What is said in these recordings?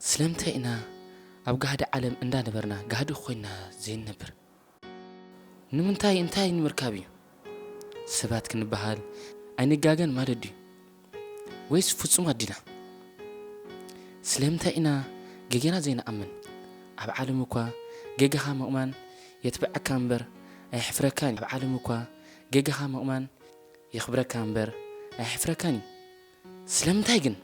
ስለምንታይ ኢና ኣብ ጋህዲ ዓለም እንዳነበርና ጋህዲ ኮይንና ዘይንነብር? ንምንታይ እንታይ ንምርካብ እዩ? ሰባት ክንበሃል ኣይንጋገን ማለት ድዩ? ወይስ ፍጹማት ዲና? ስለምንታይ ኢና ጌጋና ዘይንኣምን? ኣብ ዓለም እኳ ጌጋኻ ምእማን የትብዐካ እምበር ኣየሕፍረካን እዩ። ኣብ ዓለም እኳ ጌጋኻ ምእማን የኽብረካ እምበር ኣየሕፍረካን እዩ። ስለምንታይ ግን?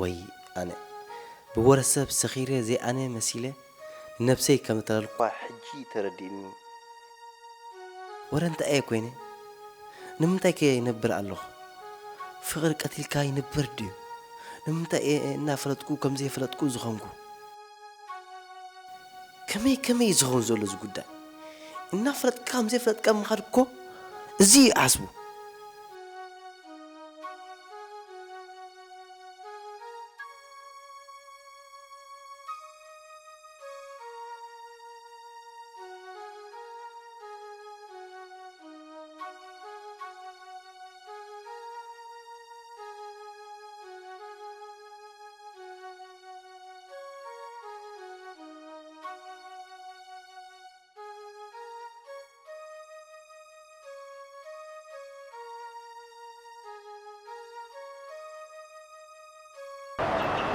ወይ ኣነ፣ ብወረ ሰብ ሰኺረ ዘይኣነ መሲለ ንነብሰይ ከም እተረልኳ ሕጂ ተረዲእኒ። ወረ እንታይ እየ ኮይነ? ንምንታይ ከ ይነብር ኣለኹ? ፍቕሪ ቀቲልካ ይንበር ድዩ? ንምንታይ እየ እናፈለጥኩ ከም ዘይፈለጥኩ ዝኾንኩ? ከመይ ከመይ እዩ ዝኸውን ዘሎ እዚ ጉዳይ? እናፈለጥካ ከም ዘይፈለጥካ ምኻድ እኮ እዚ እዩ ዓስቡ።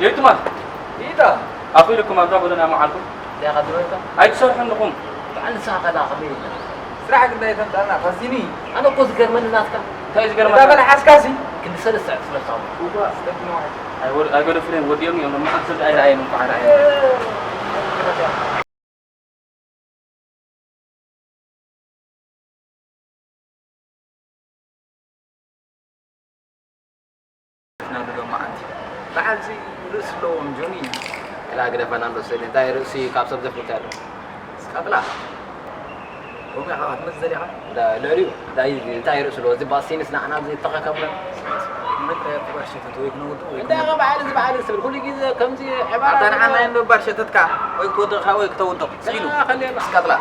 የትማ ኢታ ኣኺልኩም ኣብዛ ጎደና መዓልኩም ዳኻ ድሮይታ ኣይትሰርሑ እንድኹም። በዓል ንስኻ ከላ ከመይ ኢልና? ስራሕ ግዳይ ተምጣና ፋሲኒ። ኣነ እኮ ዝገርመኒ ናትካ እንታይ እዩ ዝገርመካ? እታ በላ ሓስካሲ ክንዲ ሰለስተ ዕጽ ነብሳ እዋ። ስተኪ ነው። ኣይወድ-፣ ኣይገደፉለይን ወዲኦም እዮም። መዓልቲ ሰብ ኣይረኣየን እንኳ ኣይረኣየን። ናብሎ መዓልቲ በዓል እዚ ርእሲ ኣለዎም ጆኒ። ክላ ግደፈና እንዶ ስእሊ እንታይ ርእሲ ካብ ሰብ ዘፍልጥ ኣሎ። ስቃጥላ ኮሚያ ካብ ክትመጽእ ዘሊኻ እንዳ ልዕሊኡ እንታይ እንታይ ርእሲ ኣለዎ? እዚ ባሲንስ ንዓና ዘይተኸከብና። ንመጥረያ ክባር ሸተት ወይ ክነውድቕ ወይ እንታይ ክነውድቕ። በዓል እዚ በዓል እዚ ትብል ኩሉ ግዜ ከምዚ ዕባራ ኣታ ንዓና ዘለዎ። እንዶ ባር ሸተትካ ወይ ክትወድቕካ ወይ ክተውድቕ ስኢሉ። ያ፣ ከልየና። ስቃጥላ።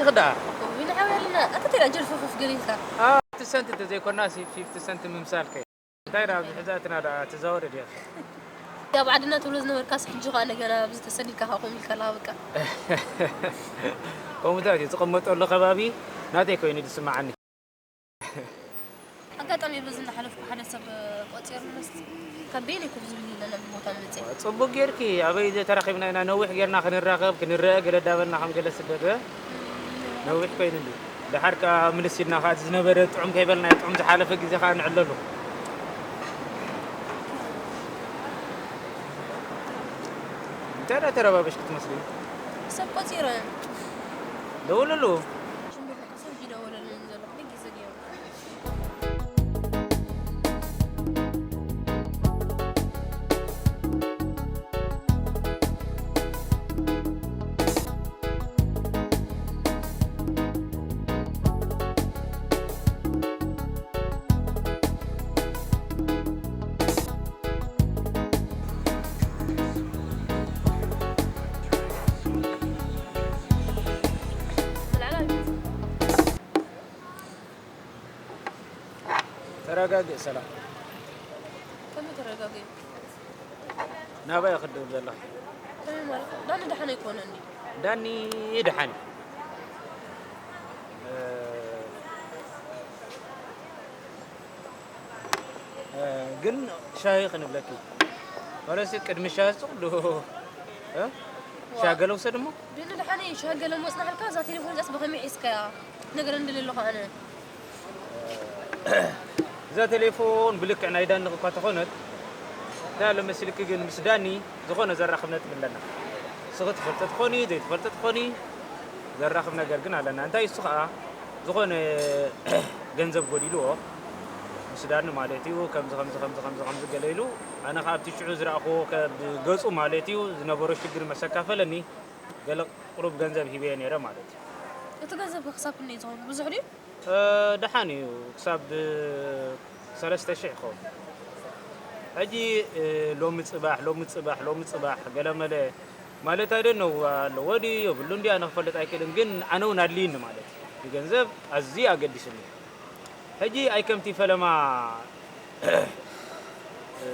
ንኽዳ ከምኡ ንሓብያ ኣለና። ኣታ ተራ ጀልፈፈፍ ገለ ኢልካ። ፊፍቲ ሰንት እንተዘይኮና ሲ ፊፍቲ ሰንት ምምሳልከ? እንታይ ደኣ ኣብዚ ሕዛትና ደኣ ትዛወሪ ዲኻ? ኣብ ዓድና ትብሎ ዝነበርካስ ሕጂ ኸኣ እንደገና ኣብዚ ተሰዲድካ ኸኣ ከምኡ ኢልካ ኣለኻ በቃ። ከምኡታት እዩ ዝቕመጠሉ ከባቢ ናተይ ኮይኑ ዝስምዓኒ። ኣጋጣሚ በዚ እናሓለፍኩ ሓደ ሰብ ቆጺሩኒ፣ ካብ በይነይ ኮፍ ዝብል የለን ኣብዚ ቦታ መጺአ። ጽቡቅ ጌርኪ፣ ኣበይ ተራኺብና ኢና ነዊሕ ጌርና ክንራኸብ፣ ክንረአ ገለ እንዳበልና ከም ገለ ስደት፣ እ? ነዊሕ ኮይኑሉ። ደሓር ከኣ ምልስ ኢልና ከኣ እቲ ዝነበረ ጥዑም ከይበልናዮ፣ ጥዑም ዝሓለፈ ግዜ ከኣ ንዕለሉ። እንታይ ደኣ ተረባበሽኪ ትመስሊ? ሰብ ቆጺረ። ደውልሉ። ሽምብር ሰብ ይደውለለይ ዘሎ፣ ኩሉ ግዜ ገይሩ። ተረጋግእ ሰላም። ከመይ ተረጋግእ? ናባይ ክድውል ዘለኹ። ከመይ ማለት? ዳኒ ደሓን ኣይኮነን ድዩ? ዳኒ ደሓን እዩ። እ፣ እ፣ ግን ሻሂ ክንብለኪ። ማለት ቅድሚ ሻሂ ጽቕሉ፣ እ? ዋ። ሻሂ ገለ ውሰድ እሞ። ዳኒ ደሓን እዩ፣ ሻሂ ገለ መጽናሕልካ፣ እዛ ቴሌፎን እዚኣስ ብኸመይ ሒዝካያ? ነገር እንደሌለኹ ኣነ። እዛ ቴሌፎን ብልክዕ ናይ ዳኒ እኳ ተኾነት፣ እንታይ ኣሎ መሲልኪ ግን ምስ ዳኒ ዝኾነ ዘራኽብ ነጥቢ ኣለና። ንስኺ ትፈልጢ ትኾኒ፣ ዘይትፈልጢ ትኾኒ፣ ዘራኽብ ነገር ግን ኣለና። እንታይ እሱ ኸኣ ዝኾነ ገንዘብ ጎዲልዎ ምስ ዳኒ ማለት እዩ፣ ከምዚ፣ ከምዚ፣ ከምዚ፣ ከምዚ፣ ከምዚ ገለ ኢሉ፣ ኣነ ኸኣ ኣብቲ ሽዑ ዝረኣኽዎ ከ-፣ ብገጹ ማለት እዩ፣ ዝነበሮ ሽግር መስ ኣካፈለኒ፣ ገለ ቁሩብ ገንዘብ ሂበዮ ነይረ ማለት እዩ። እቲ ገንዘብ ክሳብ ክንደይ ዝኸውን ብዙሕ ድዩ? እ፣ ደሓን እዩ። ክሳብ ሰለስተ ሽሕ ይኸውን። ሕጂ፣ እ፣ ሎሚ ጽባሕ፣ ሎሚ ጽባሕ፣ ሎሚ ጽባሕ ገለመለ ማለት፣ I don't know፣ ኣለዎ ድዩ የብሉን ድዩ ኣነ ክፈልጥ ኣይክእልን፣ ግን ኣነ እውን ኣድልይኒ ማለት እዩ። እቲ ገንዘብ ኣዝዩ ኣገዲሱኒ። ሕጂ ኣይ ከምቲ ፈለማ እ፣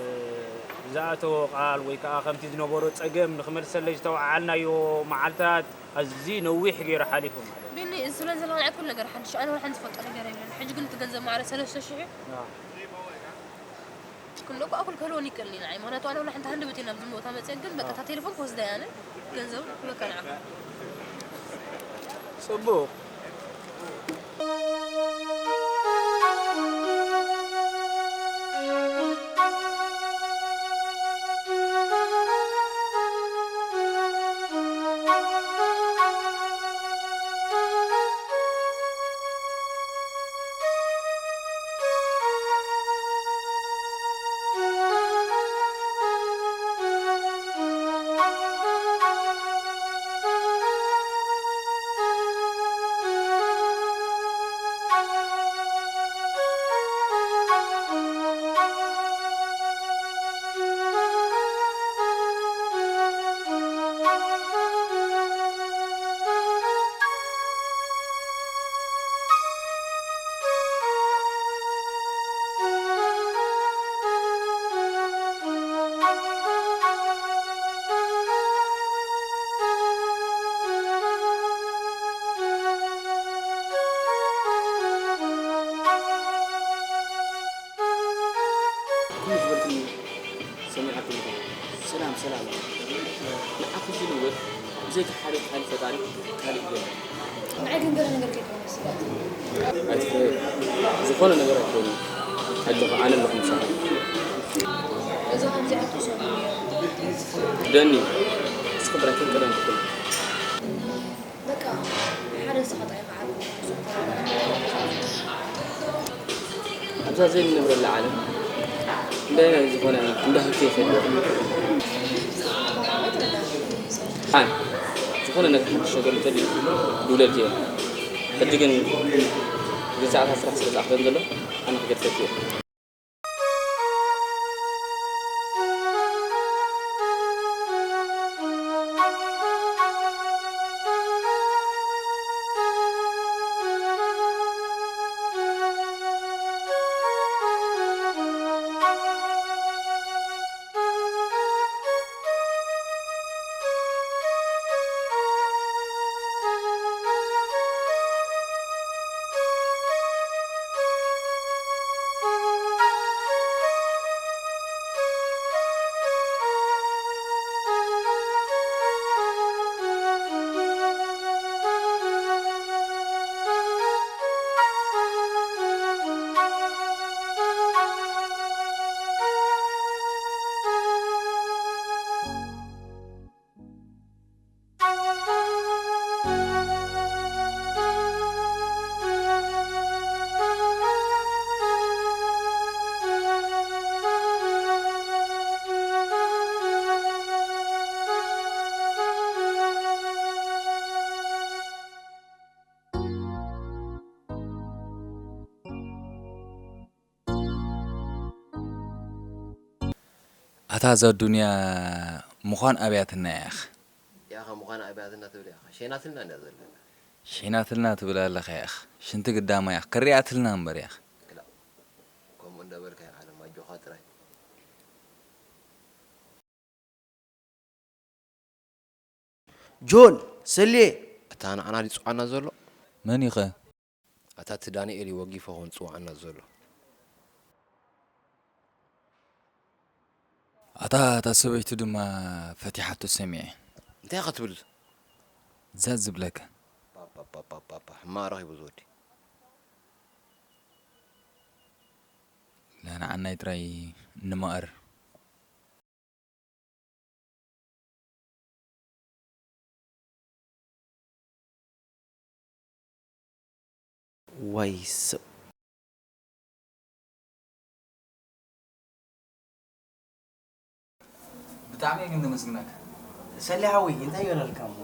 ዝኣተዎ ቃል ወይ ከኣ ከምቲ ዝነበሮ ጸገም ንኽመልሰለይ ዝተወዓዓልናዮ መዓልታት ኣዝዩ ነዊሕ ገይሩ ሓሊፉ ማለት እዩ። ቢኒ፣ እዚ ትብለን ዘለኻ ናይ ኩሉ ነገር ሓድሽ፣ ኣነ ወላ ሓንቲ ዝፈልጦ ነገር የለን። ሕጂ ግን እቲ ገንዘብ ማዕረ ሰለስተ ሽሕ እዩ። ኣዎ። ክንደቁ ኣኩል ክህልወኒ ይክእል እዩ ንዓይ፣ ምኽንያቱ ኣነ ወላ ሓንቲ ሃንደበት እየ ናብዚ ቦታ መፅእ፣ ግን በቃ እታ ቴሌፎን ክወስዳ እየ ኣነ፣ ገንዘብ ክበካ ንዓኹም። ጽቡቕ። ኩሉ ዝበልክኒ ሰሚዐ ኩሉ። ሰላም፣ ሰላም። ንዓኺ ዝልውጥ ብዘይካ ሓደ ሓይሊ ፈጣሪ ካልእ የለን። ንዓይ ግን ገለ ነገር ከይኮነ ስጋኣት። ኣይትፍርሒ። ዝኾነ ነገር ኣይኮነን። ኣጆኺ፣ ኣነ ኣለኹ ምሳኺ። እዛ ከምዚኣ ትውሰዱ ነይሩ። ደኒ፣ እስኺ ብራይተን ቀደም ትኹን። በቃ፣ ሓደ ንስኻ ጥራይ ከዓል። ኣብዛ ዘይንነብረላ ዓለም፣ እንታይ ዝኾነ እንዳህልኪ ይኽእል። ኣይ፣ ዝኾነ ነገር ሓድሽ ነገር እንተልዩ፣ ድውለልኪ እየ። ሕጂ ግን፣ እዚ ሰዓት ስራሕ ስለ ዝኣኽለን ዘሎ፣ ኣነ ክገድፈኪ እየ። እታ እዛ ዱንያ ምዃን ኣብያትና እያ። ያኸ ምዃን ኣብያትና ትብል ያኸ ሸይናትልና እንዳ ዘለና። ሸይናትልና ትብል ኣለኻ ያኸ ሽንቲ ግዳማ ያኸ ክሪኣትልና እምበር ያኸ። ክላ ከምኡ እንዳበልካ ዓለም ኣጆኻ ጥራይ። ጆን፣ ሰልየ። እታ ንዓና ድዩ ዝጽውዓና ዘሎ? መን እዩ ኸ? ኣታ እቲ ዳንኤል እዩ ወጊፎ ኾን ዝጽውዓና ዘሎ። ኣታ እታ ሰበይቱ ድማ ፈቲሓቶ ሰሚዐ። እንታይ ኢኻ ትብል? እዛ ዝብለካ። ፓፓፓፓፓ፣ ሕማቕ ረኺቡ ዝወዲ። ላ ንዓናይ ጥራይ ንመቐር። ዋይ ሰብ። ብጣዕሚ እየ ግን ዘመስግነካ። ሰሌ ሓወይ፣ እንታይ ይበለልካ እሞ?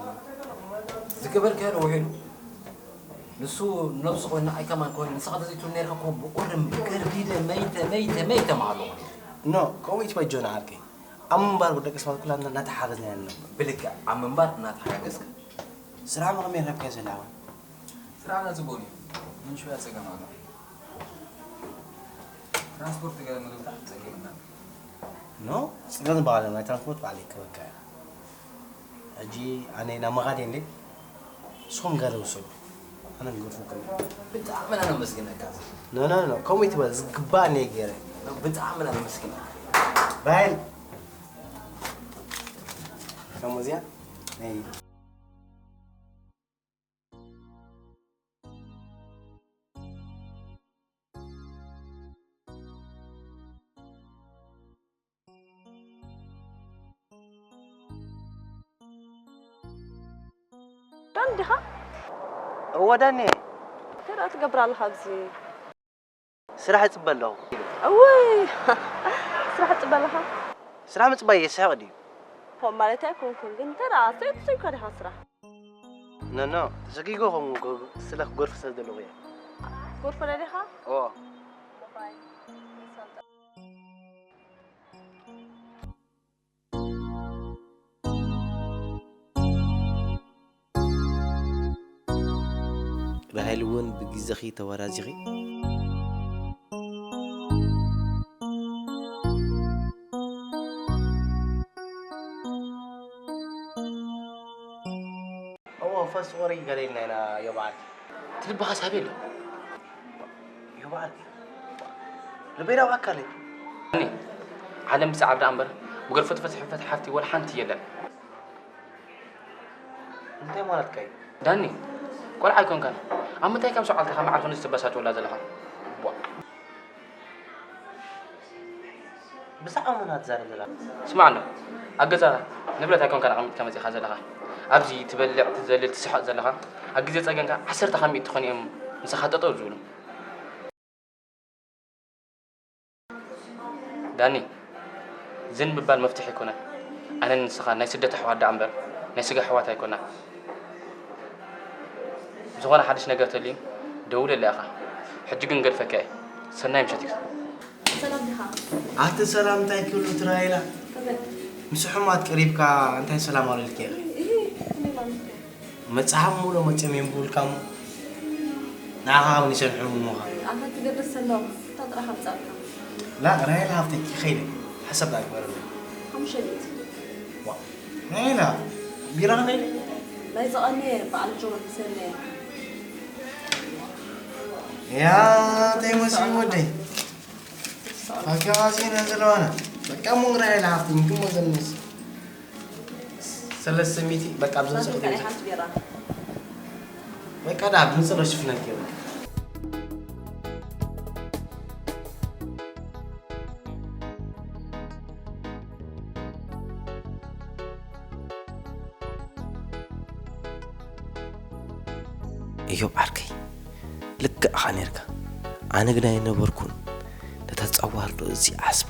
ዝገበርካዮ ውሒዱ። ንሱ ነብሱ ኮይኑ ንዓይ ከማን ኮይኑ ንስኻ ተዘይትብሎ ነይርካ እኮ ብቁርን ብከርዲደ መይተ፣ መይተ፣ መይተ ምሃለኹ። ኖ፣ ከምኡ ይትበጆ ንዓርከይ። ኣብ ምንባር ደቂ ሰባት ኩላትና እናተሓገዝና ኢና ንነብር። ብልክዕ ኣብ ምንባር እናተሓጋገዝካ። ስራሕ ከመይ ረብካ ዘለኻ? ስራሕ ኣዝዩ ጽቡቕ እዩ። ምን ሽውያ ጸገም ኣሎ። ትራንስፖርት ገለ ምግብታት ጸጊብና። ኖ፣ ጸገም ዝበሃል ናይ ትራንስፖርት ባዕለይ ክበካ እየ። ሕጂ ኣነ ናብ መኻድየ እንዴ? ንስኹም ገለ ውሰዱ። ኣነ ክገድፈኩም እየ። ብጣዕሚ ኢና ነመስግነካ። ኖ፣ ኖ፣ ኖ፣ ከምኡ ይትበል፣ ዝግባእ እየ ገይረ። ብጣዕሚ ኢና ነመስግነካ። ራሄል፣ ከምኡ እዚኣ ናይ ዳን ዲኻ? እወ ዳኒ። እንታይ ደኣ ትገብር ኣለኻ ኣብዚ? ስራሕ እጽበ ኣለኹ። እውይ! ስራሕ ትጽበ ኣለኻ? ስራሕ ምጽባይ የስሕቕ ድዩ? ከምኡ ማለት ኣይኮንኩን፣ ግን እንታይ ደኣ፣ ሰይ-፣ ሰይኮ ዲኻ ስራሕ? ኖ፣ ኖ፣ ተሰኪጎ ኸም ጎ-፣ ስለ ክጎርፍ ስለ ዘለኹ እየ። ትጎርፍ ዶ ዲኻ? እዎ። ራሄል እውን ብግዜኺ ተወራዚኺ። እዎ፣ ፈስ ወሪ ገለ ኢልና ኢና ዮብዓል። እቲ ልብኻ ሳቢ ኣሎ። ዮብዓል። ልበይ ናብኣካ ኣለይ። እኔ ዓለም ብጻዕሪ ደኣ እምበር፣ ብገርፎ ተፈትሐ ሓፍቲ ወላ ሓንቲ የለን። እንታይ ማለትካ እዩ? ዳኒ፣ ቆልዓ ኣይኮንካን። ኣብ ምንታይ ከም ሰውዓልትኻ መዓር ክንዲ ትበሳጭ ወላ ዘለኻ? ቧ። ብዛዕባ መን እያ ትዛረብ ዘላ? ስማዕ እንዶ፣ ኣብ ገዛ ንብረት ኣይኮንካን ኣቐሚጥካ መጺኻ ዘለኻ። ኣብዚ ትበልዕ፣ ትዘልል፣ ትስሕቕ ዘለኻ። ኣብ ግዜ ጸገምካ ዓሰርተ ካብ ሚእቲ ትኾን እዮም ምሳኻ ጠጠው ዝብሉ። ዳኒ፣ ዝን ምባል መፍትሒ ኣይኮነን። ኣነን ንስኻ ናይ ስደት ኣሕዋት ደኣ እምበር ናይ ስጋ ኣሕዋት ኣይኮናን። ዝኾነ ሓድሽ ነገር ተልዩ ደውለለይ ኢኻ። ሕጂ ግን ገድፈካ እየ። ሰናይ ምሸት ይግዛእ። ሰላም ዲኻ? ኣቲ ሰላም እንታይ ክብሉ ትራይላ? ከመይ? ምስ ሕሙማት ቀሪብካ እንታይ ሰላም ኣልልኪ ኢኻ? እሂ፣ ከመይ ማለት እዩ? መጽሓፍ ምሉእ መጽኦም የንብቡልካ እሞ ንዓኻ ካብ ንሰንሑ እሞኻ። ኣታ ትገብር ሰሎ፣ እታ ጥራሕ ኣምጻልካ። ላ፣ ራሄል ሃፍተይ፣ ክኸይድ እየ። ሓሳብ ደኣ ግበረለይ። ሓሙሽተ ሚእቲ። ዋ፣ ራሄላ፣ ቢራ ከመይ? ናይ ዝቐነየ በዓል ጆን ሰነ። ያ፣ እንታይ መሲሉ ወደይ? ኣካባቢና ዘለዋና። በቃ፣ እሞ ራሄላ ሃፍተይ፣ እንክሞ ዘምስ። ሰለስተ ሚእቲ በቃ፣ ኣብ ዘምጽኦ ናትካ ናይ ሓንቲ ቢራ። በቃ፣ ዳ፣ ብንጽሎ ሽፍነልኪ በቃ። እዮብ ዓርከይ፣ ልክዕ ኢኻ ኔርካ። ኣነ ግና ኣይነበርኩን ነታ ጸዋር ዶ እዚ ዓስባ።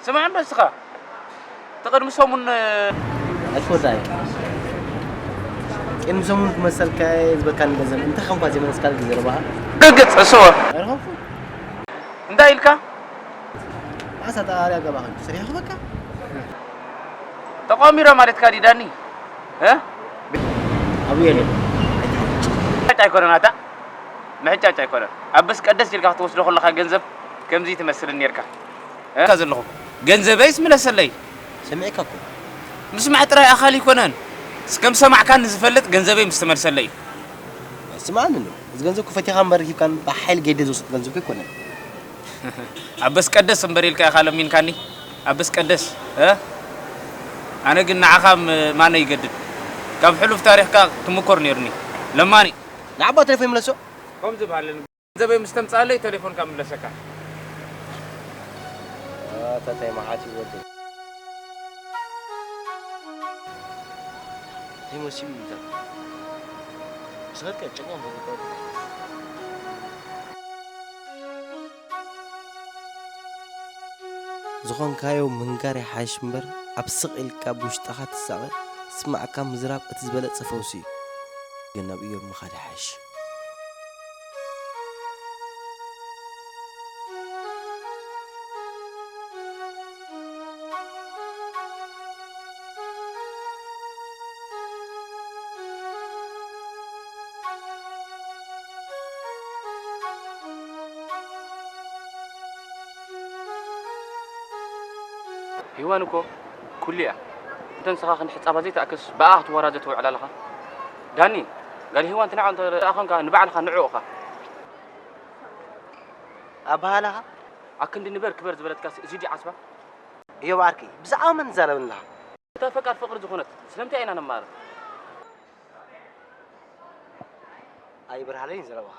ስማዕ እንዶ እስኻ፣ እቲ ቅድሚ ሰሙን፣ እ፣ ኣይኮዳይ። ቅድሚ ሰሙን ክመሰልካ ዝበካን ገንዘብ እንታይ ከምኳ ዘይመለስካ ግዜ ረባኻ? ርግጽ፣ እሰወ። ኣይረኸብኩ። እንታይ ኢልካ? ኣሳ ጠራሪ ኣገባኻ እንጂ ሰሪሑ ክበካ። ተቋሚረ ማለትካ ድዩ ዳኒ? እ? ኣብኡ የለን። ምሕጫጭ ኣይኮነን ኣታ። ምሕጫጭ ኣይኮነን። ኣብ በስ ቀደስ ኢልካ ክትወስዶ ከለኻ ገንዘብ ከምዚ ትመስልን ኔርካ። እ? እካ ዘለኹ። ገንዘበይስ ምለሰለይ። ሰሚዕካ እኮ። ምስማዕ ጥራይ ኣኻሊ ኣይኮነን። ስ-፣ ከም ሰማዕካኒ ዝፈልጥ ገንዘበይ ምስ ተመልሰለይ እዩ። ስማዕኒ እንዶ። እዚ ገንዘብ ክፈቲኻ እምበር ሂብካን ብሓይሊ ገይደ ዝወሰድ ገንዘብ እኮ ኣይኮነን። ኣበስ ቀደስ እምበር ኢልካ ኢኻ ለሚንካኒ። ኣበስ ቀደስ፣ እ? ኣነ ግን ንዓኻ ም-፣ ማነ ይገድድ። ካብ ሕሉፍ ታሪኽካ ክምኮር ነይሩኒ። ለማኒ። ንዓባ ተሌፎን ይምለሶ። ከምዚ በሃለኒ። ገንዘበይ ምስ ተምጽኣለይ ተሌፎንካ ምለሰካ። ኣታ ታይ መዓት እዩ ወደይ። እንታይ መሲሉ እዩ እዛ? ዝኸድካ ጨንቆም ተፈጠሩ። ዝኾንካዮ ምንጋር ይሓይሽ እምበር፣ ኣብ ስቕ ኢልካ ብውሽጥኻ ትሳቐ፣ ዝስማዓካ ምዝራብ እቲ ዝበለጸ ፈውሲ እዩ። ግን ናብ ኢዮብ ምኻድ ይሓይሽ። ሂዋን እኮ ኩሉ እያ። እንተ ንስኻ ክንዲ ሕጻባ ዘይትኣክስ ብኣ ክትወራዘ ትውዕል ኣለኻ። ዳኒ፣ ጋል ሂዋን ትንዕቕ እንተ ደኣ ኾንካ ንባዕልኻ ንዕቕ ኢኻ። ኣበሃህላኻ? ኣክንዲ ንበር ክበር ዝበለትካስ እዚ ድዩ ዓስባ? እዮብ ዓርከይ፣ ብዛዕባ መን ትዛረበኒ ኣለኻ? እታ ፈቃር ፍቕሪ ዝኾነት ስለምንታይ ኢና ነማርር? ኣይበርሃለይን ዘረባኻ።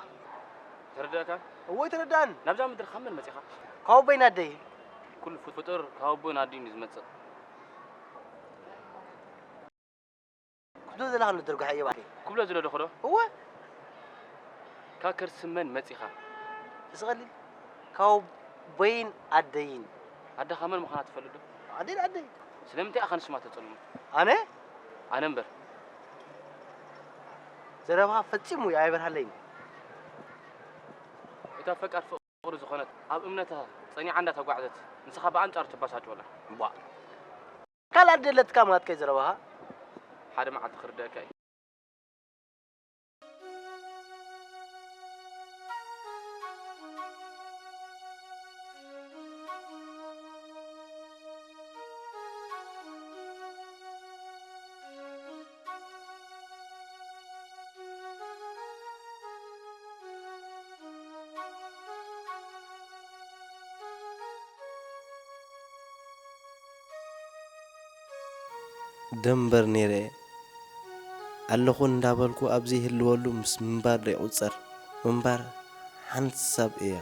ተረዳእካ? እወ፣ ተረዳእኒ። ናብዛ ምድሪ ካብ መን መጺኻ? ካብ ኣቦይን ኣደይን። ኩሉ ፍጡር ካብ ኣቦን ኣዲን እዩ ዝመጽእ። ክትብሎ ዘለኻ ንደርጉሓዮ ባዕለይ። ክብሎ ዝደለኹ ዶ? እወ። ካብ ከርሲ መን መጺኻ? እዚ ቀሊል። ካብ ኣቦይን ኣደይን። ኣደኻ መን ምዃና ትፈልጥ ዶ? ኣደይ ንኣደይ። ስለምንታይ ኢኻ ንስማ ተጸልሞ? ኣነ? ኣነ እምበር። ዘረባኻ ፈጺሙ ኣይበርሃለይን። እታ ፈቃር ፍቕሪ ዝኾነት፣ ኣብ እምነታ ጸኒዓ እንዳተጓዕዘት፣ ንስኻ ብኣንጻሩ ትበሳጭወላ። ቧእ። ካልእ ኣደ ኣለትካ ማለትካ እዩ ዘረባኻ? ሓደ መዓልቲ ክርደኣካ እዩ። ደንበር ነይረ ኣለኹ እንዳበልኩ ኣብ ዘይህልወሉ ምስ ምንባር ዶ ይቑጸር? ምንባር ሓንሳብ እያ።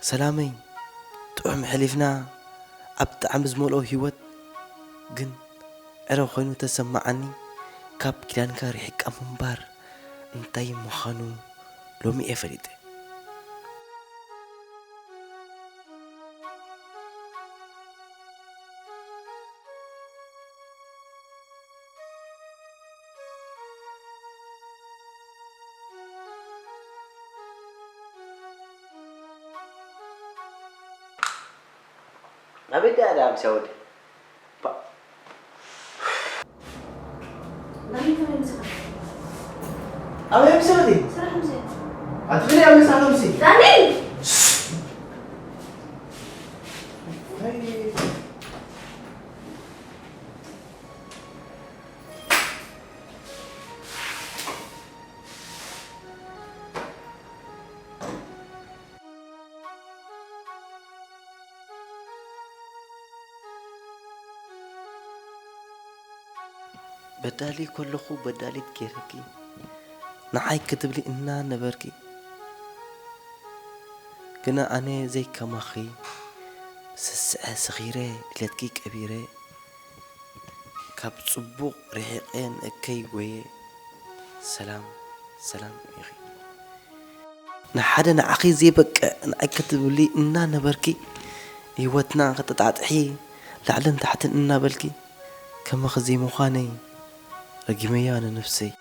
ሰላመይ፣ ጥዑም ሕሊፍና ኣብ ጣዕሚ ዝመልኦ ህይወት ግን ዕረ ኮይኑ ተሰማዓኒ። ካብ ኪዳንካ ርሒቃ ምንባር እንታይ ምዃኑ ሎሚ እየ ፈሊጠ። ናበይ ደኣ ደኣ ምሳይ ወዲ? ባ- ናበይ ከመይ ምሳኻ? ኣበይ ምሳኻ? ስራሕ ምሳይ። ኣትፍለይ ኣብ ምሳኻ ምሲ? ዳኒ! በዳሊ ከለኹ በዳሊት ገይረኪ፣ ንዓይ ክትብሊ እናነበርኪ፣ ግና ኣነ ዘይከማኺ ሰስዐ ሰኺረ ድሌትኪ ቀቢረ፣ ካብ ጽቡቕ ርሒቐ ንእከይ ጎየ፣ ሰላም ሰላም ኢኺ። ንሓደ ንዓኺ ዘይበቅዕ ንዓይ ክትብሊ እናነበርኪ፣ ህይወትና ከተጣጥሒ ላዕልን ታሕትን እናበልኪ፣ ከማኺ ዘይምዃነይ ረጊመያ ንነፍሰይ።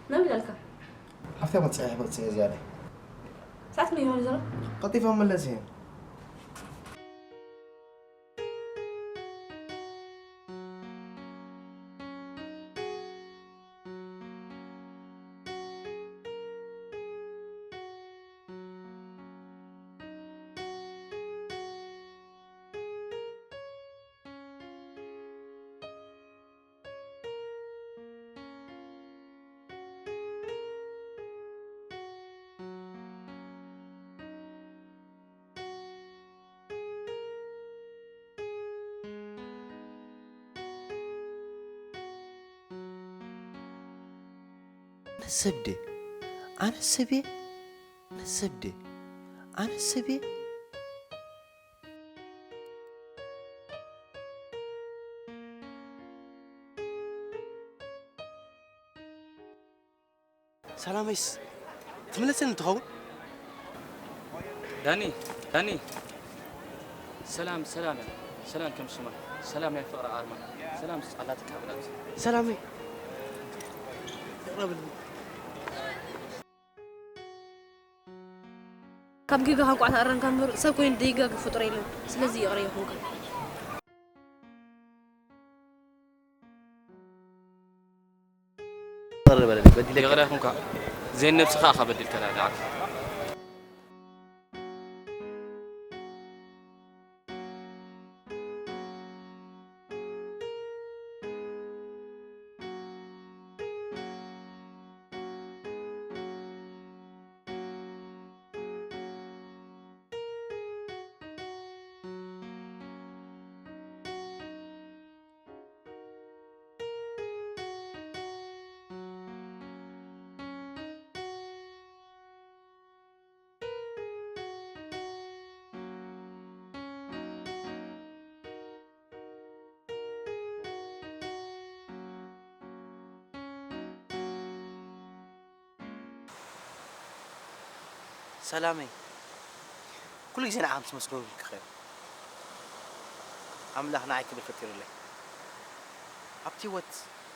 መን ኢላልካ? ሓፍተይ መፅአ መፅአ ዝያደ። ሰዓት መን ይሆን ዘሎ? ቀልጢፎም መለስ እየ። ኣነ ሰብ ድየ? ኣነ ሰብ እየ? ኣነ ሰብ ድየ? ኣነ ሰብ እየ? ሰላመይስ ትምለሰኒ ትኸውን? ዳኒ፣ ዳኒ። ሰላም፣ ሰላም እያ። ሰላም ከም ሽማ። ሰላም ናይ ፍቕሪ ኣርማ። ሰላም ኣላትካ ብላት። ሰላመይ። ይቕረብልኒ። ካብ ጌጋኻ እንቋዕ ተኣረምካ እምበር፣ ሰብ ኮይኑ ደይጋገ ፍጡር የለን። ስለዚ ይቕረ ይኹንካ። ይቕረ በለለይ፣ በዲለካ። ይቕረ ይኹንካ። ዜን ነብስኻ ኢኻ በዲልካ ዳኣ። ሰላመይ፣ ኩሉ ግዜ ንዓኻ ምስ መስከርኩ ክኸይድ። ኣምላኽ ንዓይ ክብል ፈጢሩለይ። ኣብቲ ህይወት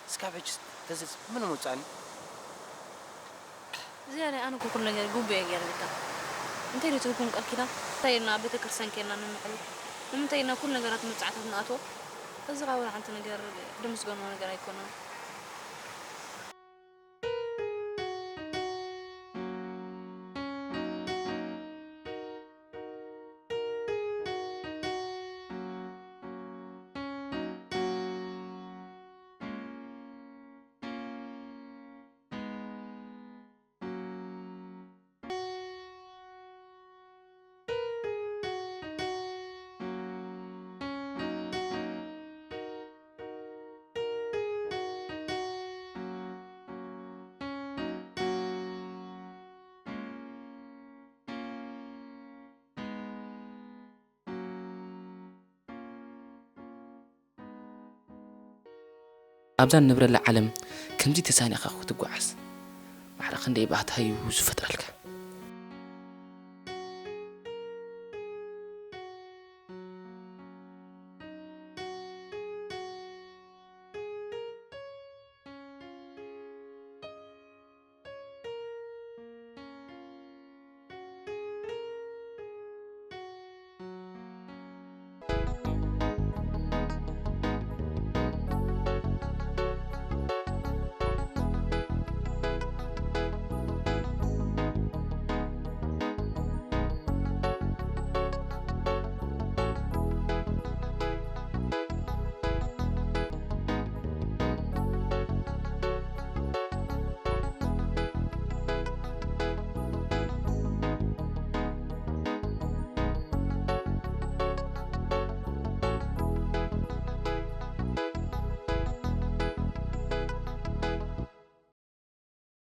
እስካብ ሕጂ ተዘዝ መን መውጻእኒ? ዝያዳ ኣነ እኮ ኩሉ ነገር ግቡእ እየ ገይረልካ። እንታይ ኢሉ ትርጉም ቃል ኪዳን? እንታይ ኢልና ኣብ ቤተ ክርስቲያን ኬድና ንምዕል? ንምንታይ ኢልና ኩሉ ነገራት መብጻዕታት ንኣትዎ? እዚ ኸኣ ወላ ሓንቲ ነገር ድምስገኖ ነገር ኣይኮነን። ኣብዛ ንነብረላ ዓለም ከምዚ ተሳኒኻ ክትጓዓዝ ማዕረ ክንደይ ባህታ እዩ ዝፈጥረልካ።